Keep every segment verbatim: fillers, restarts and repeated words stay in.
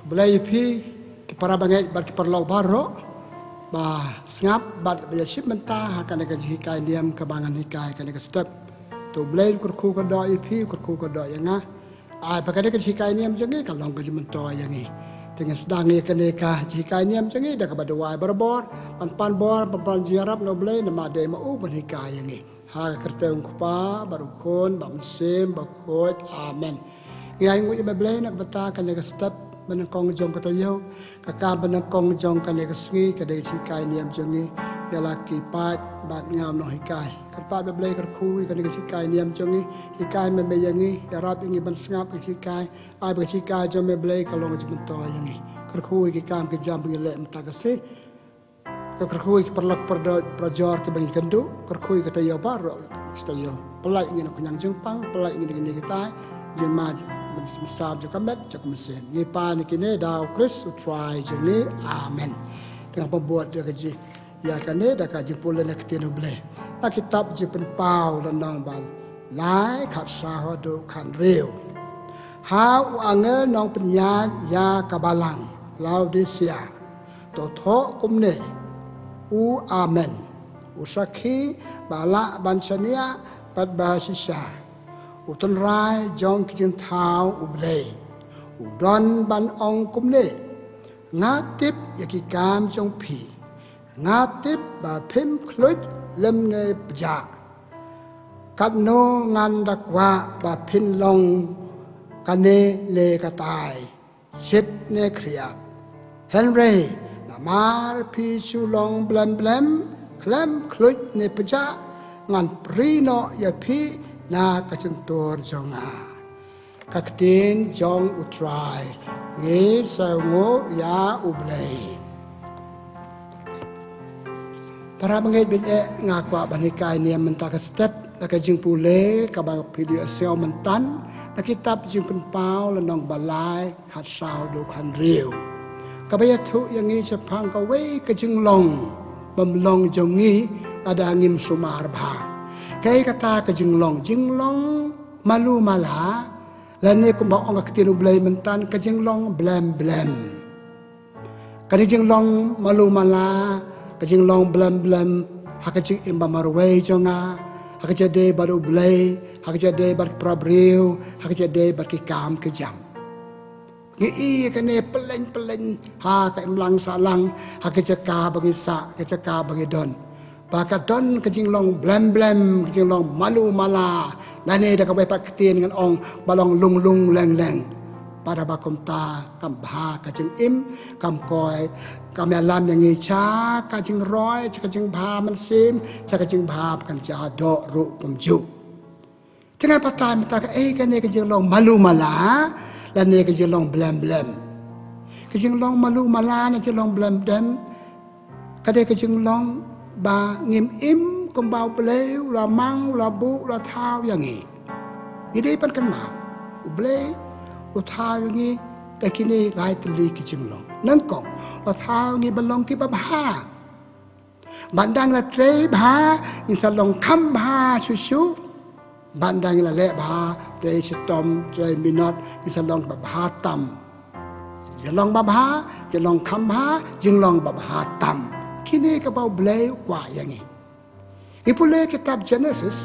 Blei ïa phi ki para bangeit bad ki paralok baroh ba sngap bad ba ïa shim bynta ha kane ka jinghikai niam kaba ngan hikai kane ka step. To Blei u kyrkhu kyrdoh ïa phi, u kyrkhu kyrdoh ïa nga. Ai ba kane ka jinghikai niam jong ngi ka long ka jingmyntoi ïa ngi. Te ngan sdang ïa kane ka jinghikai niam jong ngi da kaba duwai barabor, ban pan bor, ban pan jingïarap na u Blei namar dei ma u ban hikai ïa ngi. Ha ka kyrteng u Kpa bad u Khun bad u Mynsiem Bakhuid. Amen. Ngi ai nguh ïa me Blei na ka bynta kane ka step ba nyngkong jong ka taïew. Ka kam ba nyngkong jong kane ka sngi ka dei ka jinghikai niam jong ngi ïa la ki paid bad nga u nonghikai. Kyrpad me Blei kyrkhu ïa kane ka jinghikai niam jong ngi. Hikai me me ïa ngi, ïarap ïa ngi ban sngap ka jinghikai. Ai ba ka jinghikai jong me Blei ka long ka jingmyntoi ïa ngi. Kyrkhu ïa ki kam ki jam ba ngi leh mynta ka sngi. Ka kyrkhu ïa ki paralok parajor kiba ngi kynduh, kyrkhu ïa ka taïew baroh, ka taïew. Pyllait ïa ngi na ka ñiang jingpang, pyllait ïa ngi na kine kitai jingma, jingma jong ka met jong ka mynsiem. Ngi pan ïa kine da u Khrist u Trai jong ngi. Amen. Te ngan pynbud ïa ka jing, ïa kane da ka jingpule na ka ktien u Blei. Na ka kitab Jingpynpaw lynnong ba lai, khatsaw haduh khathynriew. Ha u angel nongpynïaid ïa ka balang Laodicea to thoh kumne: U Amen, u sakhi ba lah ban shaniah bad ba shisha, u tynrai jong ki jingthaw u Blei, u don ban ong kumne: Nga tip ïa ki kam jong phi, nga tip ba phim khluit lymne pjah. Katno ngan da kwah ba phin long kane ne katai, shit ne khriat. Hynrei namar phi shu long blem blem, khlem khluit ne pjah, ngan prie noh ïa phi na ka jyntur jong nga. Ka ktien jong u Trai. Ngi sngewnguh ïa u Blei. Para bangeit bad eh, nga kwah ban hikai niam mynta ka step da ka jingpule kaba phi dei sngew mynta na ka kitab Jingpynpaw lynnong ba lai, khatsaw haduh khathynriew. Kaba ïathuh ïa ngi shaphang kawei ka jinglong bym long jong ngi lada ngim sumar bha. Kaei kata ka jinglong, jinglong malu mala, lane kumba ong ka ktien u Blei mynta ka jinglong blem blem. Kane ka jinglong malu mala, ka jinglong blem blem ha ka jingim ba marwei jong nga, ha ka jingïadei bad u Blei, ha ka jingïadei bad ki para briew, ha ka jingïadei bad ki kam ki jam. Ngi i kane pylleng pylleng ha ka imlang sahlang, ha ka jaka ba ngi sah, ka jaka ba ngi don. Ba ka don ka jinglong blem blem, ka jinglong malu mala, lane da kawei pat ka ktien ngan ong ba long lung lung leng leng. Bad haba kumta kam bha ka jingim, kam koi, kam ïalam ïa ngi sha ka jingroi, sha ka jingbha mynsiem, sha ka jingbha ba kan jia doh ruh kumjuh. Te ngan batai mynta kaei kane ka jinglong malu mala lane ka jinglong blem blem. Ka jinglong malu mala ne jinglong blem blem ka dei ka jinglong ba ngim im kumba u Blei u la mang, u la buh, u la thaw ïa ngi. Ngi dei ban kynmaw u Blei u thaw ïa ngi da kine lai tylli ki jinglong. Nyngkong, u la thaw ïa ngi ban long kiba bha. Bad ynda ngi la trei bha, ngin sa long kham bha shuh shuh. Bad ynda ngi la leh bha, trei shitom, trei minot, ngin sa long ba bha tam. Jinglong ba bha, jinglong kham bha, jinglong ba bha tam. Kine kaba u Blei u kwah ïa ngi. Ngi pule kitab Genesis,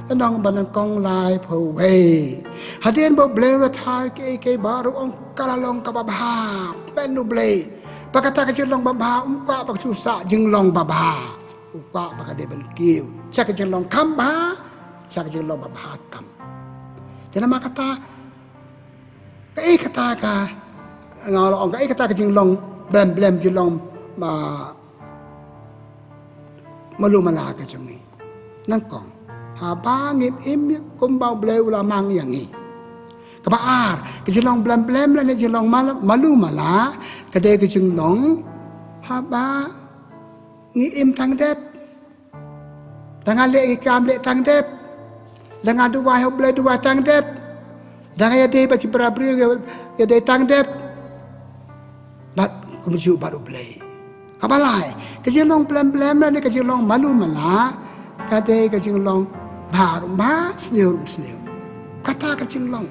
lynnong ba nyngkong laiphew wei. Hadien ba u Blei u la thaw kiei kiei baroh, ong ka la long kaba bha. Kmen u Blei ba kata ka jinglong ba bha, um kwah ba ka shu sah jinglong ba bha. U kwah ba ka dei ban kiew sha ka jinglong kham bha, sha ka jinglong ba bha tam. Te namar kata, kaei kata ka, nga la ong kaei kata ka jinglong blem blem, jinglong ma, malu mala ka jong ngi. Nyngkong, haba ngim im kumba u Blei u la mang ïa ngi. Kaba ar, ka jinglong blem blem lane jinglong mal-, malu mala ka dei ka jinglong haba ngi im tang dep. Da nga leh ki kam leh tang dep. Da nga duwai ha u Blei duwai tang dep. Da nga ïadei bad ki para briew ïadei tang dep. Bad kumjuh bad u Blei. Kaba lai, ka jinglong blem blem lane ka jinglong malu mala ka dei ka jinglong bha ruh bha, sniew ruh sniew. Kata ka jinglong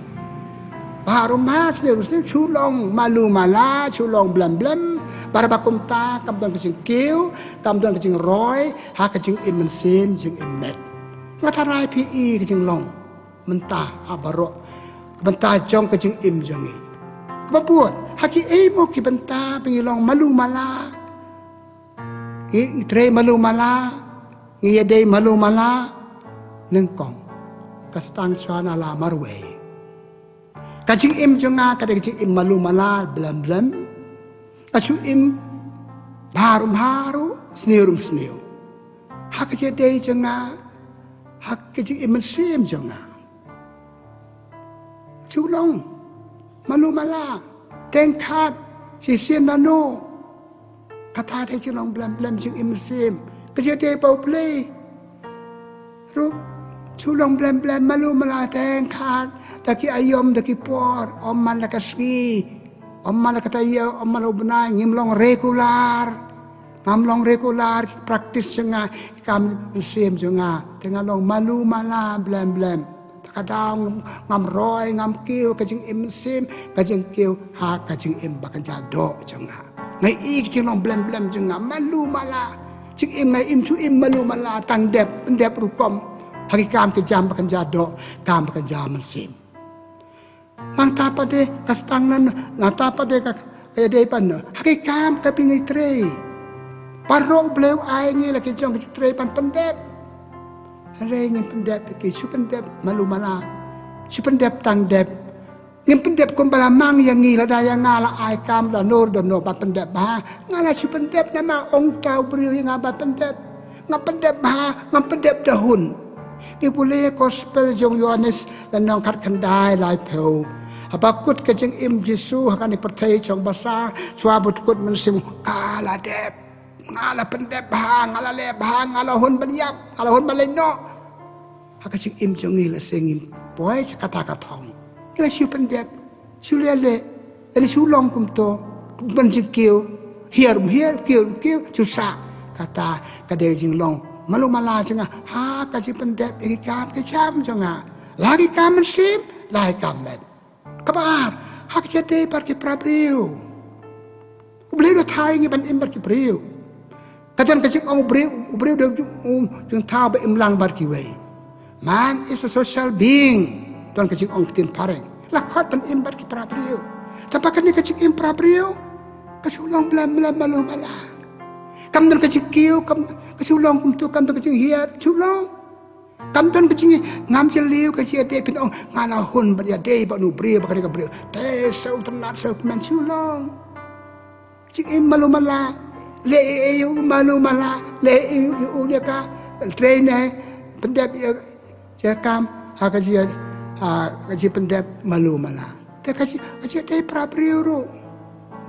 Bha ruh bha, sniew ruh sniew, shu long malu mala, shu long blem blem. Bad haba kumta kam don ka jingkiew, kam don ka jingroi ha ka jingim mynsiem, jingim met. Nga tharai phi i ka jinglong mynta ha baroh ka bynta jong ka jingim jong ngi. Kaba bud, ha kiei mo ki bynta ba ngi long malu mala, ngi trei malu mala, ngi ïadei malu mala? Nyngkong, ka sdang shuwa na la marwei. Ka jingim jong nga ka dei ka jingim malu mala, blem blem. Nga shu im bha ruh bha ruh, sniew ruh sniew, ha ka jingïadei jong nga, ha ka jingim mynsiem jong nga. Shu long malu mala, teng khat, shisien nano. Kata te shu long blem blem jingim mynsiem. Ka jingïadei bad U Blei ruh shu long blem blem, malu mala, teng khat, da ki aïom, da ki por, ym man la ka sngi, ym man la ka taïew, ym man la u bnai, ngim long regular. Ngam long regular ki practice jong nga, ki kam mynsiem jong nga. Te nga long malu mala, blem blem. Te ka daw ngam roi, ngam kiew ka jingim mynsiem, ka jingkiew ha ka jingim ba kynja doh jong nga. Nga i ka jinglong blem blem jong nga malu mala. Jingim nga im, shu im malu mala, tang dep pyndep rukom ha ki kam ki jam ba kynja doh, kam ba kynja mynsiem. Nangta pat de ka sdang na, nangta pat de ka, ka ïadei pat na ha ki kam ka ba ngi trei. Baroh U Blei u ai ngi la ki jong ka jingtrei ban pyndep. Hynrei ngim pyndep, ki shu pyndep malu mala, shu pyndep tang dep. Ngim pyndep kumba la mang ïa ngi, lada ïa nga la ai kam da no da no ban pyndep bha, nga la shu pyndep, namar ong uta u briew ïa nga ban pyndep. Ngam pyndep bha, ngam pyndep da hun. Ngi pule Gospel jong Ïoannis, lynnong khatkhyndai, laiphew. Haba kut ka jingim Jisu ha kane ka pyrthei jong basa, shuwa ba kut mynsiem, ka la dep. Nga la pyndep bha, nga la leh bha, nga la hun ban ïap, nga la hun ban leh noh. Ha ka jingim jong ngi la seng, ngim poi sha kata ka thong. Ngi la shu pyndep, shu leh leh, lane shu long kumto, ban jingkiew, hiar um hiar, kiew um kiew, shu sah. Kata ka dei jinglong malu mala jong nga ha ka jingpyndep ïa ki kam ki jam jong nga, la ki kam mynsiem, la ki kam met. Kaba ar, ha ka jingïadei bad ki para briew. U Blei u la thaw ïa ngi ban im bad ki briew. Ka don ka jingong u briew, u briew u dei u jingthaw ba im lang bad kiwei. Man is a social being. Don ka jingong ktien phareng. La khot ban im bad ki para briew. Te ba kane ka jingim para briew, ka shu long blem blem, malu mala. Kam don ka jingkiew, kam, ka shu long kumto, kam don ka jinghiar, shu long. Kam don ka jingngam jylliew, ka jingïadei, phin ong, nga la hun ban ïadei bad une u briew, bad kane ka briew. Te shu tynnat, shu kmen, shu long. Jingim malu mala, leh ïa u malu mala, leh ïa u, ïa u, ïa ka, trei ne, pyndep ïa, ïa kam, ha ka jing, ha ka jingpyndep malu mala. Te ka jing, ka jingïadei para briew ruh,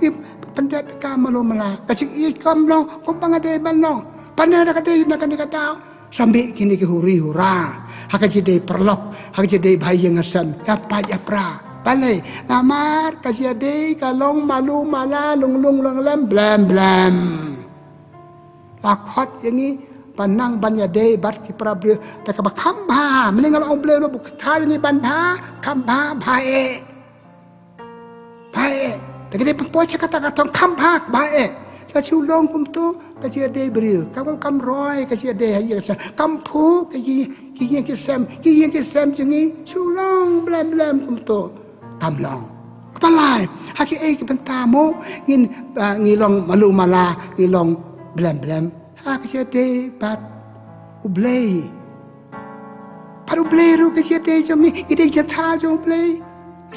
ngim pyndep ïa ka malu mala. Ka jingïeit kam long kumba nga dei ban long. Pat ne da ka dei na kane ka daw, sa mih kine ki huri hura ha ka jingdei paralok, ha ka jingdei bha ïing bha sem, ïa pait ïa pra. Balei? Namar ka jingïadei ka long malu mala, lung lung, long lem, blem blem. La khot ïa ngi ban nang ban ïadei bad ki para briew. Te kaba kham bha, mynne nga la ong, U Blei u la buh kata ïa ngi ban bha, kham bha, bha eh. Bha eh. Te ka dei ban poi sha kata ka thong, kham bha, bha eh. Te shu long kumto ka jingïadei briew. Kam, kam roi ka jingïadei ha ïing sem. Kam phuh ka jing, ki ïing ki sem, ki ïing ki sem jong ngi, shu long blem blem kumto. Kam long. Kaba lai, ha kiei ki bynta mo ngin, ah, ngi long malu mala, ngi long blem blem? Ha ka jingïadei bad U Blei. Bad U Blei ruh, ka jingïadei jong ngi, ngi dei ki jingthaw jong U Blei.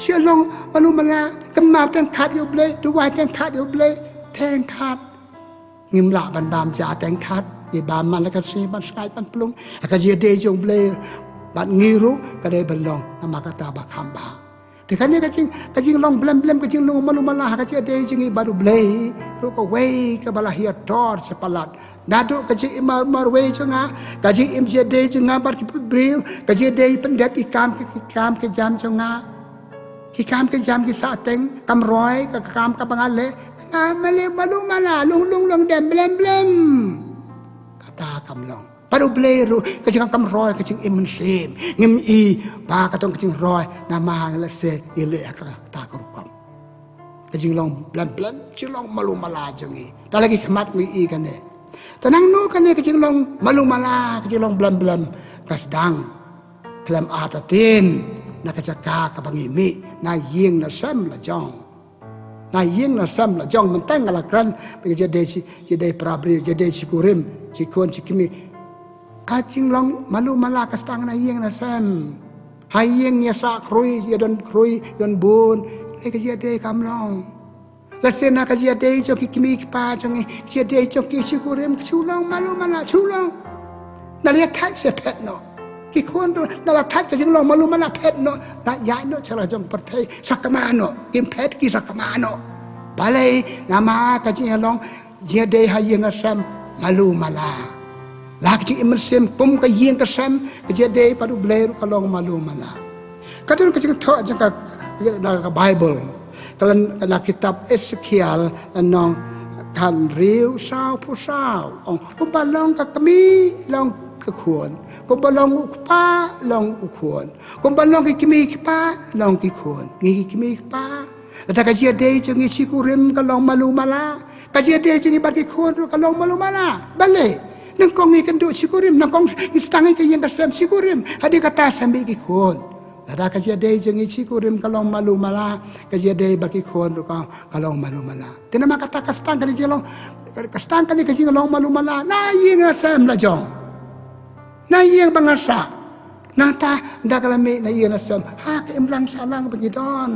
Shu long malu mala, kynmaw teng khat ïa U Blei, duwai teng khat ïa U Blei, teng khat. Ngim lah ban bam ja teng khat, ngi bam man la ka sngi, ban sngaid, ban plung. Ha ka jingïadei jong U Blei bad ngi ruh, ka dei ban long namar kata ba kham bha. Te kane ka jing, ka jinglong blem blem, ka jinglong malu mala ha ka jingïadei jong ngi bad U Blei ruh, kawei kaba la hiar tor sha palat. Naduh ka jingim mar, marwei jong nga, ka jingim jingïadei jong nga bad ki briew, ka jingïadei pyndep ki kam, ki, ki kam ki jam jong nga. Ki kam ki jam ki sahteng, kam roi ka kam kaba nga leh. Nga, ma leh malu mala, lung lung, long dem, blem blem. Kata kam long. Bad U Blei ruh ka jingkam roi, ka jingim mynsiem. Ngim i ba ka tong ka jingroi namar lehse i leh ha kata ka rukom. Ka jinglong blem blem, jinglong malu mala jong ngi. Da la ki khmat ngi i kane. Te nangno kane ka jinglong malu mala, ka jinglong blem blem ka sdang khlem artatien na ka jaka kaba ngi mih, na ïing na sem la jong. Na ïing na sem la jong. Mynta nga la kren ba ka jingïadei shi, jingïadei para briew, jingïadei shi kurim, shi khun shi kmie. Ka jinglong malu mala ka sdang na ïing na sem. Ha ïing ïa sah khrui, ïa don khrui, don bun. Ka jingïadei kam long. Lehse na ka jingïadei jong ki kmie ki kpa jong ngi, ka jingïadei jong ki shi kurim, shu long malu mala, shu long. Na la ïa thait seh phet noh. Ki khun ruh na la thait ka jinglong malu mala phet noh. La ïaid noh sha la jong pyrthei, sakma noh. Kim phet ki sakma noh. Balei? Namar ka jinglong jingïadei ha ïing ha sem malu mala. La ka jingim mynsiem kum ka ïing ka sem, ka jingïadei bad U Blei ruh ka long malu mala. Ka don ka jingthoh jong ka, na ka Baibl. Ka la, na kitab Esekiel, na nong khathynriew, saw phew saw. Ong, kumba long ka kmie long ka khun. Kumba long u kpa long u khun. Kumba long ki kmie ki kpa long ki khun. Ngi ki kmie ki kpa, lada ka jingïadei jong ngi shi kurim ka long malu mala, ka jingïadei jong ngi bad ki khun ruh ka long malu mala. Balei? Nyngkong ngi kynduh shi kurim, nyngkong ngi sdang ïa ka ïing ka sem shi kurim. Hadien kata sa mih ki khun. Lada ka jingïadei jong ngi shi kurim ka long malu mala, ka jingïadei bad ki khun ruh ka, ka long malu mala. Te namar kata ka sdang kane ka jinglong, ka sdang kane ka jinglong malu mala na ïing na sem la jong. Na ïing ba nga sah. Nangta da ka la mih na ïing na sem, ha ka imlang sahlang ba ngi don.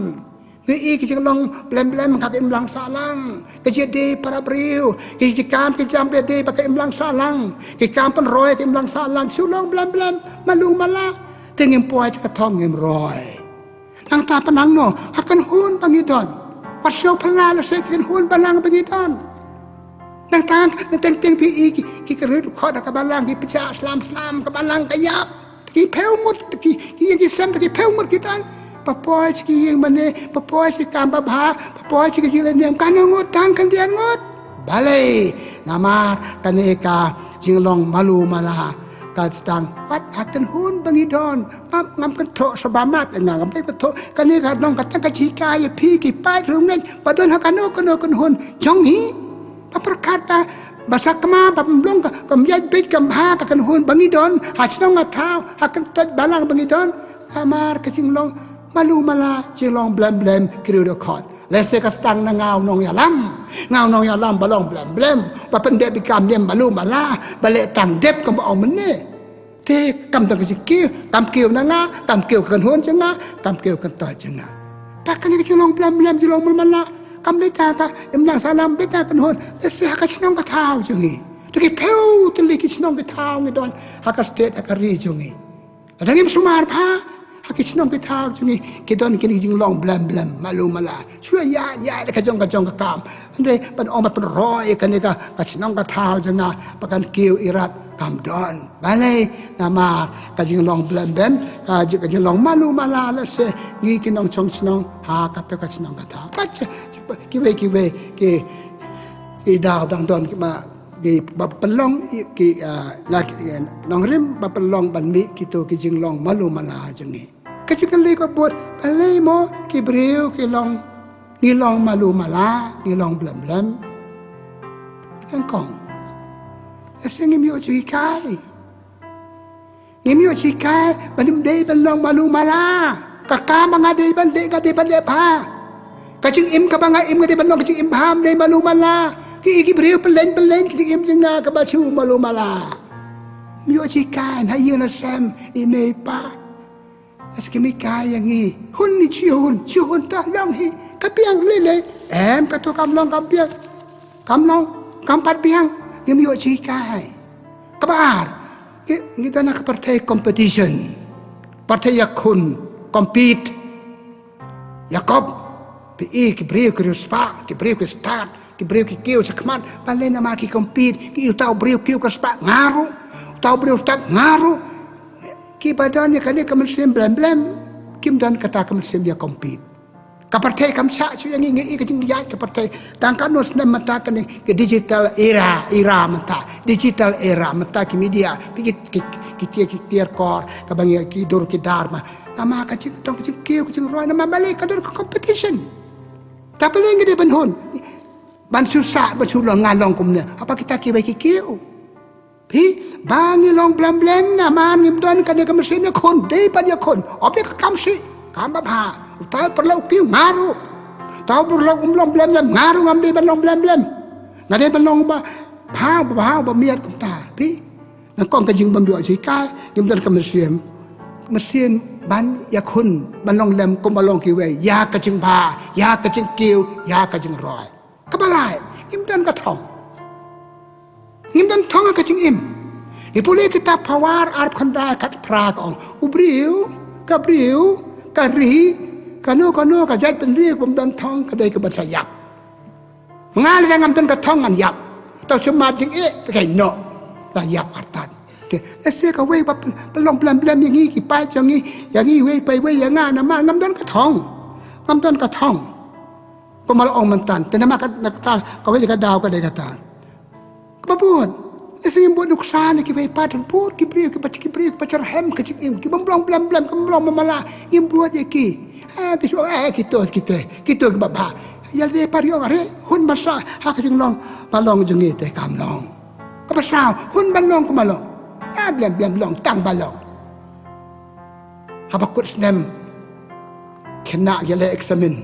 Ngi i ka jinglong blem blem ha ka imlang sahlang. Ka jingïadei para briew, ki jingkam ki jam ba ïadei bad ka imlang sahlang. Ki kam pynroi ka imlang sahlang, shu long blem blem, malu mala. Te ngim poi sha ka thong, ngim roi. Nangta pat nangno, ha ka kynhun ba ngi don. Wat shu pynlait lehse ka kynhun balang ba ngi don. Nangta, nangta teng teng phi i ki, ki kyrhuh dkhot ha ka balang, ki pynjah slam slam, ka balang ka ïap. Ki phew ngut, ki, ki ïing ki sem, ki phew ngut ki don. Ba poi sha ki ïing mane, ba poi sha ki kam babha, ba poi sha ki jingïaleh niam, katno ngut, tang khyndiat ngut. Balei? Namar kane ka jinglong malu mala ka sdang wat ha ka kynhun ba ngi don. Ngam, ngam kynthoh sha ba mat, nga ngam kynthoh. Kane ka long ka tang ka jinghikai ïa phi ki paid riewngeit ba don ha kano kano kynhun jong ngi. Ba pyrkhat ba, ba sakma, ba pynlong ka, kam ïaid beit kam bha ka kynhun ba ngi don, ha shnong ha thaw, ha kyntoit balang ba ngi don. Namar ka jinglong malu mala, jinglong blem blem, ki riew dkhot. Lehse ka sdang na nga u nongïalam, nga u nongïalam ba long blem blem, ba pyndep ïa ki kam niam malu mala, ba leh tang dep kumba ong mynne. Te kam don ka jingkiew, kam kiew na nga, kam kiew ka kynhun jong nga, kam kiew ka kyntoit jong nga. Ba kane ka jinglong blem blem, jinglong malu mala, kam dei tang ka imlang sahlang, dei tang ka kynhun, lehse ha ka shnong ka thaw jong ngi. Te ki phew tylli ki shnong ki thaw ngi don ha ka state, ha ka ri jong ngi. Lada ngim sumar bha ha ki shnong ki thaw jong ngi, ki don kine ki jinglong blem blem, malu mala. Shu ïaid ïaid da ka jong ka jong ka kam. Hynrei ban ong ban pynroi ïa kane ka, ka shnong ka thaw jong nga ba kan kiew irat, kam don. Balei? Namar ka jinglong blem blem, ka ji-, ka jinglong malu mala lehse ngi ki nongshong shnong ha kato ka shnong ka thaw. Bad kiwei kiwei ki, ki daw dang don kiba, kiba pynlong, ki, ah, la ki, eh, nongrim ba pynlong ban mih kito ki jinglong malu mala jong ngi. Ka jingkylli ka bud, balei mo ki briew ki long, ngi long malu mala, ngi long blem blem? Nyngkong, lehse ngim ïoh jinghikai. Ngim ïoh jinghikai ba ngim dei ban long malu mala. Ka kam ba nga dei ban leh, nga dei ban leh bha. Ka jingim kaba nga im, nga dei ban long ka jingim bha, ym dei malu mala. Ki, ki briew pynlong pynlong ka jingim jong nga kaba shu malu mala. Ngim ïoh jinghikai na ïing na sem, i mei i pa. Lehse kim hikai ïa ngi. Hun ni, shi hun, shi hun, to long hi. Ka biang lei lei. Em, kato kam long, kam biang. Kam long, kam pat biang. Ngim ïoh jinghikai. Kaba ar, ngi, ngi don ha ka pyrthei competition. Pyrthei ïakhun, compete. Ïakop, phi i ki briew ki riewspah, ki briew ki stad, ki briew ki kiew shakhmat, balei? Namar ki compete, ki i uta u briew kiew ka spah, nga ruh, uta u briew stad, nga ruh. Kiba don ïa kane ka mynsiem blem blem, kim don kata ka mynsiem ïa compete. Ka pyrthei kam shah shuh ïa ngi, ngi i ka jingïaid ka pyrthei. Tang katno snem mynta kane ka digital era, era mynta. Digital era mynta ki media. Phi ki, ki, ki tiar, ki tiar kor, kaba ngi ki dur ki dar ma. Namar ka jingtong, ka jingkiew, ka jingroi, namar balei ka don ka competition. Ta balei ngi dei ban hun. Ban shu sah, ban shu long, nga long kumne. Haba kita kiwei ki kiew. Phi, ba ngi long blem blem namar ngim don kane ka mynsiem ïakhun, dei ban ïakhun. Ym dei ka kam sih, kam babha. Utai paralok u kiew, nga ruh. Utai u paralok um long blem blem, nga ruh ngam dei ban long blem blem. Nga dei ban long ba, bha, ba bha, ba miat kumta. Phi, nyngkong ka jingbym ïoh jinghikai, ngim don ka mynsiem. Mynsiem ban ïakhun, ban long lem kum ba long kiwei. Ïa ka jingbha, ïa ka jingkiew, ïa ka jingroi. Kaba lai, ngim don ka thong. Ngim don thong ha ka jingim. Ngi pule kitab Pharao arphew khyndai khatphra ka ong. U briew, ka briew, ka ri, kano kano ka jaitbynriew bym don thong ka dei kaban sa ïap. Nga lada ngam don ka thong ngan ïap. Tau shu mad jingeh, te kai noh. La ïap artat. Te, lehse kawei ba, ba long blem blem ïa ngi ki paid jong ngi, ïa ngi wei pa wei ïa nga namar ngam don ka thong. Ngam don ka thong. Kumba la ong mynta, te namar ka, na kata, kawei ka daw ka dei kata. Kaba bud, lehse ngim bud nuksan ïa kiwei pat, bud ki briew, kiba, ki briew, kiba syrhem ka jingim, kibym long blem blem, kibym long mala, ngim bud ïa ki. Eh, ki shu, eh, kito, kito, kito kiba bha. Ïa lade pat ïoh are, hun ban sah, ha ka jinglong, ba long jong ngi te kam long. Kaba saw, hun ban long kumba long. Eh, blem blem long, tang ba long. Haba kut snem, khynnah ïa leh eksamin.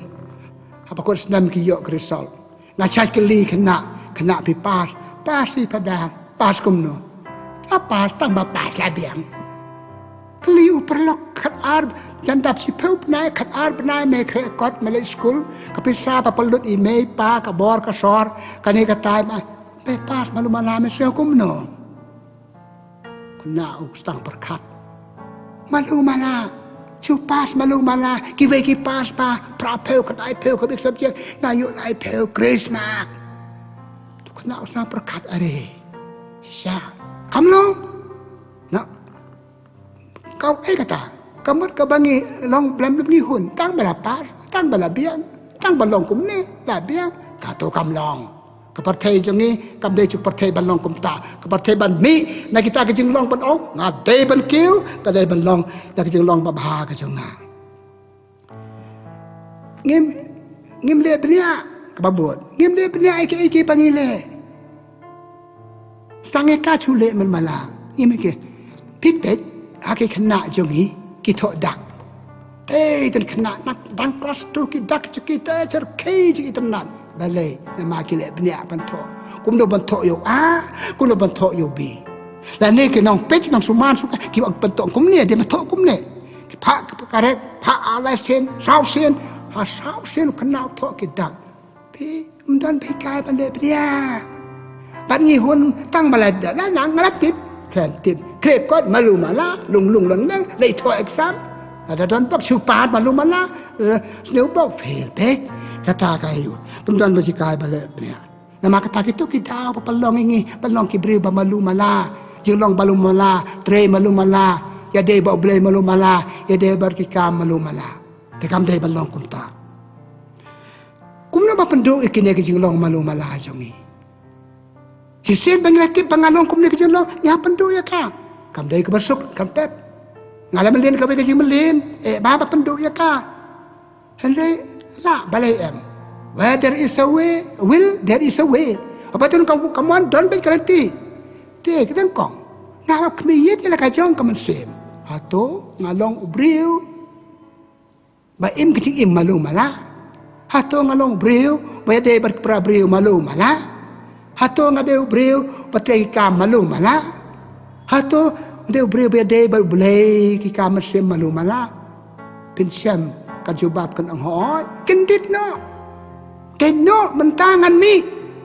Haba kut snem ki ïoh ka result. Nga shait kylli khynnah, khynnah phi pass, pass hi phadar, pass kumno. La pass tang ba pass la biang. Kylli u paralok khatar, jan dap shiphew bnai, khatar bnai me khreh kot me leit skul, ka pisa ba pynlut i mei pa, ka bor ka sor, kane ka tai ma, me pass malu mala me sngewthuh kumno. Khynnah u sdang pyrkhat. Malu mala. Shu pass malu mala. Kiwei ki pass pa. Phra phew, khyndai phew, ka bik subject. Nga ïoh lai phew, grace mark. Tu khynnah u sdang pyrkhat are. Shisha. Kam long. Na. Kau eh kata. Ka mut kaba ngi long blem blem ngi hun. Tang ba la pass. Tang ba la biang. Tang ba long kumne. La biang. Kato kam long. Ka pyrthei jong ngi, kam dei shu pyrthei ban long kumta. Ka pyrthei ban mih, na kita ki jinglong ban ong, nga dei ban kiew, ka dei ban long, na ki jinglong babha ka jong nga. Ngim, ngim leh bniah, kaba bud. Ngim leh bniah ïa ki, ïa ki ba ngi leh. Sdang ïa ka shu leh man mala. Ngim ïa ki. Phi peit, ha ki khynnah jong ngi, ki thoh dak. Te, ïa ki khynnah na dang klas two ki dak jong ki te, syrkhei jong ki itynnad. Balei, namar ki leh bniah ban thoh. Kumno ban thoh ïa u A, kumno ban thoh ïa u B. Lane ki nongpeit, nongsumar, sumar, ki ban thoh kumne, dei ban thoh kumne. Ki phah, ki phah karet, phah ar lai sien, saw sien, ha saw sien u khynnah u thoh ki dak. Phi, ym don phi kai ban leh bniah. Bad ngi hun tang ba la da, la nang la tip, khlem tip. Khreh kot malu mala, lung lung lang lang, leit thoh exam. Lada don bok shu pass malu mala, eh, sniew bok fail peit. Kata ka ïa u. Ym don ba shi kai ban leh bniah. Namar kata kito ki daw ba pynlong ïa ngi, pynlong ki briew ba malu mala. Jinglong malu mala, trei malu mala. Ïadei bad U Blei malu mala, ïadei bad ki kam malu mala. Te kam dei ban long kumta. Kumno ba pynduh ïa kine ki jinglong malu mala jong ngi. Shisien ba ngi la tip ba nga long kumne ki jinglong, ngi hap pynduh ïa ka. Kam dei kaba suk, kam pep. Nga la mlien kawei ka jingmlien, eh, ba, ba pynduh ïa ka. Hynrei la balei em. Where there is a way, will, there is a way. Haba don ka, ka mon, don beit ka lynti. Te, ka dang kong. Nga hap khmih ïa la ka jong ka mynsiem. Hato, nga long u briew ba im ka jingim malu mala. Hato nga long briew ba ïadei bad para briew malu mala. Hato nga dei u briew ba trei ki kam malu mala. Hato nga dei u briew ba ïadei bad U Blei ki kam mynsiem malu mala. Phin shem ka jubab kan ong hooid. Kyndit noh. Te noh mynta ngan mih.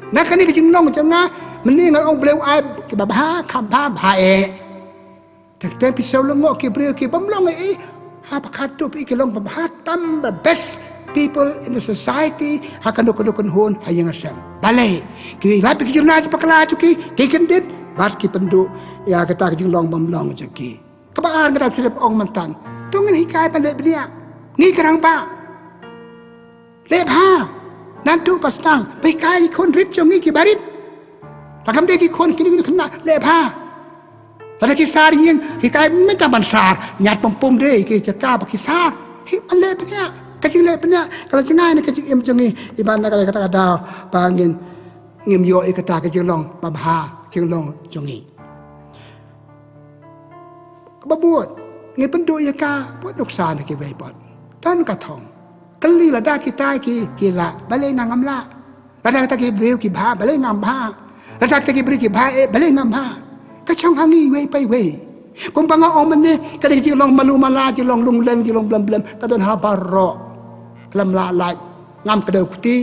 Na kane ka jinglong jong nga mynne ngan ong Blei u ai kiba bha, kham bha, bha eh. Teng teng phi shu lyngngoh ki briew ki bym long ei ei. Ha ba khatduh phi ki long ba bha tam ba best people in the society. Ha kano kano kynhun ha ïing ha sem. Balei. Ki lap ki jingna jingpakla jong ki, ki kyndit bad ki pynduh ïa kata ka jinglong bym long jong ki. Kaba ar nga dang shu leh ong mynta. To ngin hikai ban leh bniah. Ngi ki rangbah. Leh bha. Naduh ba sdang ba hikai ki khun rit jong ngi ki barit. Lada kam dei ki khun kine kine khynnah, leh bha. Lada ki sar ïing, hikai mynta ban sar, ñiad pum pum de ki jaka ba ki sar. Hi ban leh bniah, ka jingleh bniah ka la jngai na ka jingim jong ngi, iban na ka kata ka daw ba ngin, ngim ïoh ïa kata ka jinglong babha, jinglong jong ngi. Kaba bud, ngi pynduh ïa ka, bud nuksa na kiwei pat. Don ka thong. Kylli lada kita ki, ki lah, balei nga ngam lah. Lada kita ki briew ki bha, balei ngam bha. Lada kita ki briew ki bha, eh, balei ngam bha. Ka shong ha ngi iwei pa iwei. Kumba nga ong mynne, ka dei ka jinglong malu mala, jinglong lung leng, jinglong blem blem, ka don ha baroh. Khlem lah lait, ngam kdew kti,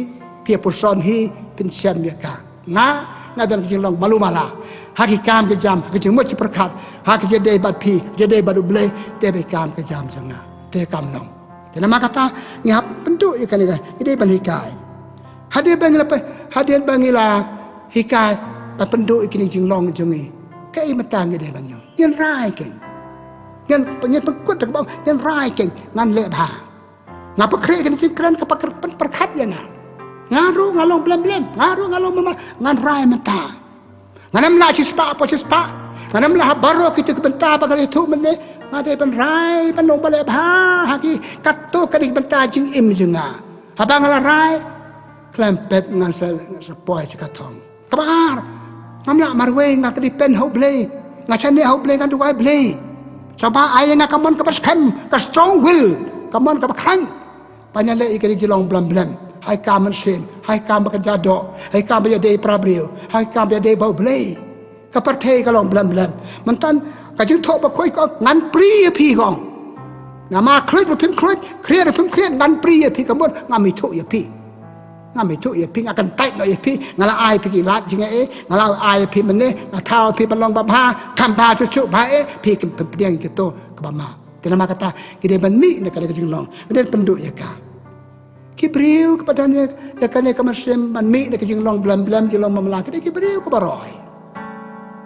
phi ïa puson hi, phin shem ïa ka. Nga, nga don ka jinglong malu mala. Ha ki kam ki jam, ha ki jingmut jingpyrkhat, ha ki jingïadei bad phi, jingïadei bad U Blei, te ba ki kam ki jam jong nga. Te kam long. Te namar kata, ngi hap pynduh ïa kane ka, ngi dei ban hikai. Hadien ba ngi la pyn-, hadien ba ngi la hikai, ban pynduh ïa kine ki jinglong jong ngi. Kaei mynta ngi dei ban ïoh. Ngin rai keiñ. Ngin, ngin pynkut da kaba, ngin rai keiñ, ngan leh bha. Nga pynkhreh kane ka jingkren kaba pyrkhat ïa nga. Nga ruh nga long blem blem, nga ruh nga long mama, ngan rai mynta. Ngan ym lah shispah hapoh shispah. Ngan ym lah ha baroh kito ki bynta ba nga la ïathuh mynne. Nga dei ban rai ban long ba leh bha ha ki, kato ka dei ka bynta jingim jong nga. Haba nga la rai, khlem pep ngan sa, ngan sa poi sha ka thong. Kaba ar, ngam lah marwei, nga ka dei pen ha U Blei. Nga shaniah ha U Blei, ngan duwai Blei. Sngewbha ai ïa nga ka mon kaba skhem, ka strong will, ka mon kaba khlaiñ. Ban ïaleh ïa kane ka jinglong blem blem. Ha ki kam mynsiem, ha ki kam ba kynja doh, ha ki kam ba ïadei para briew, ha ki kam ba ïadei bad U Blei. Ka pyrthei ka long blem blem. Mynta ka jingthoh bakhuid ka ong, ngan prie ïa phi ka ong. Namar khluit ruh phim khluit, khriat ruh phim khriat, ngan prie ïa phi, ka mut ngam ithuh ïa phi. Ngam ithuh ïa phi, nga kyntait noh ïa phi, nga la ai phi ki lad jingaiei, nga la ai ïa phi mynne, nga thaw ïa phi ban long babha, kham bha shuh shuh bha eh, phi kim pdiang ïa kito kaba ma. Te namar kata, ki dei ban mih na kane ka jinglong, ki dei pynduh ïa ka. Ki briew kiba don ïa, ïa kane ka mynsiem ban mih na ka jinglong blem blem, jinglong mamala, ki dei ki briew kiba roi.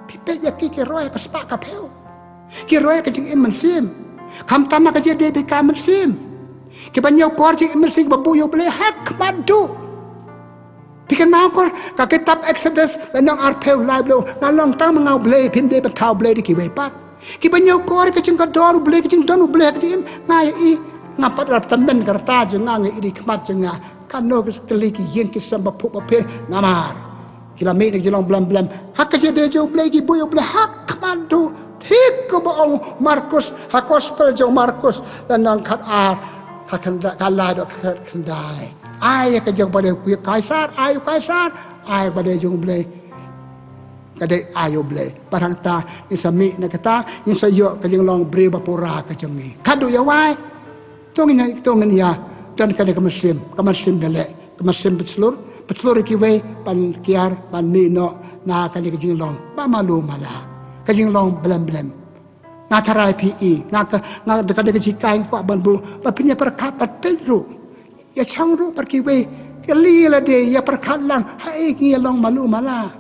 Phi peit ïa ki, ki roi ka spah ka phew. Ki roi ka jingim mynsiem. Khamtam ha ka jingïadei bad ka mynsiem. Kiba ñiewkor jingim mynsiem, kiba buh ïa U Blei ha khmat duh. Phi kynmaw ko, ka kitab Exodus, lynnong arphew lai, U Blei u ong, nga long tang ma nga U Blei, phim dei ban thaw blei da kiwei pat. Kiba ñiewkor ka jingkordor U Blei, ka jingdon U Blei ha ka jingim, nga ïa i, ngam pat rap tymmen ka rta jong nga, nga ïa i da ki khmat jong nga. Kano ka kali ki ïing ki sem baphuh bapher, namar ki la mih na ka jinglong blem blem. Ha ka jingïadei jong U Blei, ki buh ïa U Blei ha khmat duh. Thik kumba ong Markus, ha gospel jong Markus, lynnong khatar, ha khyndai, khatlai haduh khatkhyndai. Ai ïa ka jong ba dei u Kaisar, ai u Kaisar, ai ba dei jong U Blei, ka dei ai U Blei. Bad hangta ngin sa mih na kata, ngin sa ïoh ka jinglong briew ba pura ka jong ngi. Khadduh ïa wai, to ngin, to ngin ïa don kane ka mynsiem, ka mynsiem da leh, ka mynsiem pynshlur, pynshlur ïa kiwei ban kiar, ban mih noh na kane ka jinglong ba malu mala, ka jinglong blem blem. Nga tharai phi i, nga ka, nga da ka, da ka jinghikai nga kwah ban buh ba phin ïa pyrkhat bad peit ruh. Ïa shong ruh bad kiwei, kylli lade, ïa pyrkhat lang, haei ngi ïa long malu mala.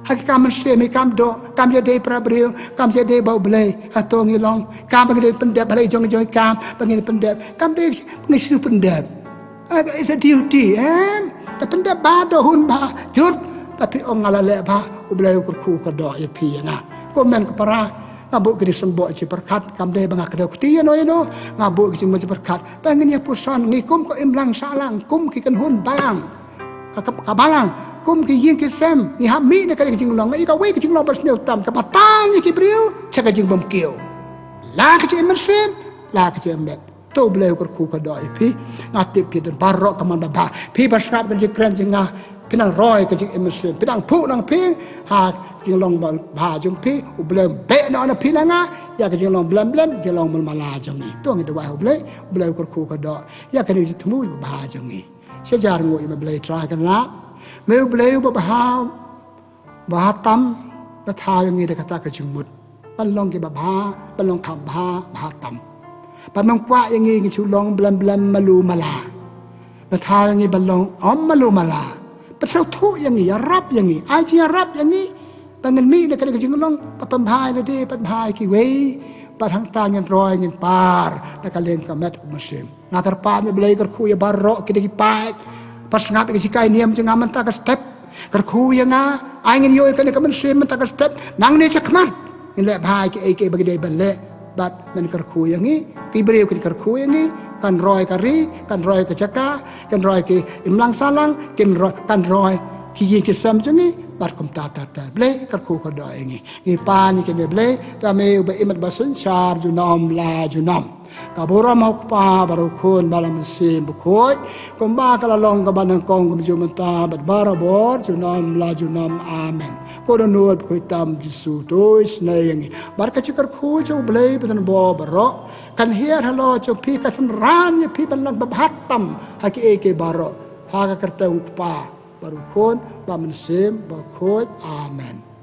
Ha ki kam mynsiem, ha ki kam doh, kam ïadei para briew, kam ïadei bad U Blei, hato ngi long, kam ba ngi dei pyndep, ha la i jong i jong i kam ba ngi dei pyndep, kam dei ngi shu pyndep. Ah, it's a duty, em? Te pyndep bha, doh hun bha, jut. Te phi ong nga la leh bha, U Blei u kyrkhu kyrdoh ïa phi ïa nga. Ko hynmen ko para, nga buh kine ki symboh jingpyrkhat, kam dei ba nga kdew kti ïano ïano, nga buh ki symboh jingpyrkhat ba ngin ïa puson, ngi kum ka imlang sahlang, kum ki kynhun balang, ka, ka, ka balang, kum ki ïing ki sem, ngi hap mih na ka jinglong, ïa kawei ka jinglong ba sniew tam, kaba tang ïa ki briew sha ka jingbymkiew. La ka jingim mynsiem, la ka jingim met. To U Blei u kyrkhu kyrdoh ïa phi. Nga tip phi don baroh ka mon babha. Phi ba sngap ka jingkren jong nga, phi nang roi ka jingim mynsiem, phi nang phuh nang phi ha ka jinglong babha jong phi. U Blei u beh noh na phi na nga ïa ka jinglong blem blem, jinglong malu mala jong ngi. To ngi duwai ha U Blei, U Blei u kyrkhu kyrdoh ïa kane ka jingthmu babha jong ngi. Sha jar nguh ïa me Blei Trai Kynrad. Me U Blei uba bha, bha tam, ba thaw ïa ngi da kata ka jingmut ban long kiba bha, ban long kham bha, bha tam. Ba mem kwah ïa ngi ngi shu long blem blem, malu mala. Ba thaw ïa ngi ban long ym malu mala. Pynsngewthuh ïa ngi, ïarap ïa ngi, ai jingïarap ïa ngi ba ngin mih na kane ka jinglong ba pynbha ïa lade, pynbha ïa kiwei, Bad hangta ngin roi ngin par na ka liang ka met ka mynsiem. Nga kyrpad ïa me Blei, kyrkhu ïa baroh kine ki paid. Pynsngap ïa ka jingkyrkhu niam jong nga mynta ka step. Kyrkhu ïa nga, ai ngin ïoh ïa kane ka mynsiem mynta ka step. Nangne shakhmat ngin leh bha ïa kiei kiei ba ngi dei ban leh. Bad men kyrkhu ïa ngi, ki briew kin kyrkhu ïa ngi, kan roi ka ri, kan roi ka jaka, kan roi ki imlang sahlang, kin roi, kan roi ki ïing ki sem jong ngi, bad kumta ter ter. Blei kyrkhu kyrdoh ïa ngi. Ngi pan ïa kine Blei, to me uba im bad ba synshar junom la junom. Ka burom ha u Kpa bad u Khun bad u Mynsiem Bakhuid, kumba ka la long kaba nyngkong kumjuh mynta bad barabor junom la junom. Amen. Ko Dohnud Bakhuid tam Jisu, to isynei ïa ngi. Bad ka jingkyrkhu jong u Blei ba don bor baroh kan hiar halor jong phi, kan synran ïa phi ban long babha tam ha kiei kiei baroh. Ha ka kyrteng u Kpa bad u Khun bad u Mynsiem Bakhuid. Amen.